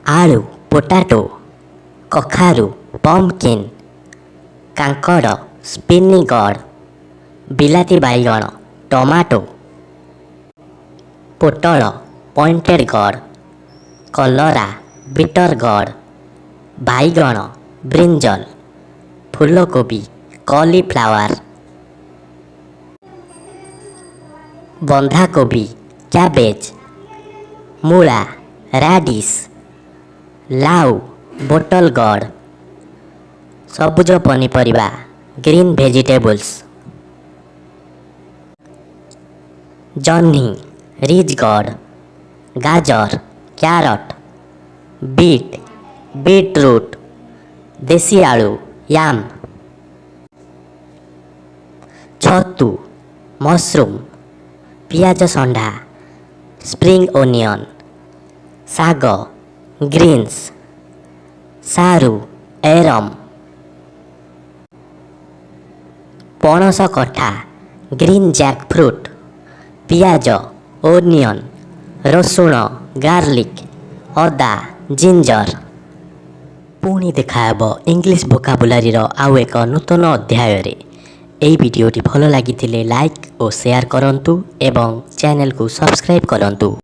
ଆଳୁ, ପୋଟାଟୋ। କଖାରୁ, ପମ୍ପକିନ୍। କାଙ୍କଡ଼, ସ୍ପିନି ଗର୍ଡ। ବିଲାତି ବାଇଗଣ, ଟମାଟୋ। ପୋଟଳ, ପଏଣ୍ଟେଡ୍ ଗର୍ଡ। କଲରା, ବିଟର ଗର୍ଡ। ବାଇଗଣ, ବ୍ରିଞ୍ଜଲ। ଫୁଲକୋବି, କଲିଫ୍ଲାୱାର। ବନ୍ଧାକୋବି, କ୍ୟାବେଜ୍। ମୂଳା, ରାଡିସ୍। ଲାଉ, ବୋଟଲ ଗର୍ଡ। ସବୁଜ ପନିପରିବା, ଗ୍ରୀନ୍ ଭେଜିଟେବୁଲ୍ସ। ଜହ୍ନି, ରିଜ୍ ଗର୍ଡ। ଗାଜର, କ୍ୟାରଟ୍। Beet, beetroot. ଦେଶୀ ଆଳୁ, ୟାମ୍। ଛତୁ, ମସରୁମ୍। ପିଆଜ ସଣ୍ଢା, ସ୍ପ୍ରିଙ୍ଗ ଓନିଅନ୍। ଶାଗ, ଗ୍ରୀନ୍ସ। ସାରୁ, ଏରମ୍। ପଣସ କଠା, ଗ୍ରୀନ୍ ଜ୍ୟାକ୍ ଫ୍ରୁଟ୍। ପିଆଜ, ଓନିଅନ୍। ରସୁଣ, ଗାର୍ଲିକ୍। ଅଦା, ଜିଞ୍ଜର। ପୁଣି ଦେଖାହେବ ଇଂଲିଶ ଭୋକାବୁଲାରୀର ଆଉ ଏକ ନୂତନ ଅଧ୍ୟାୟରେ। ଏହି ଭିଡ଼ିଓଟି ଭଲ ଲାଗିଥିଲେ ଲାଇକ୍ ଓ ସେୟାର କରନ୍ତୁ ଏବଂ ଚ୍ୟାନେଲକୁ ସବସ୍କ୍ରାଇବ୍ କରନ୍ତୁ।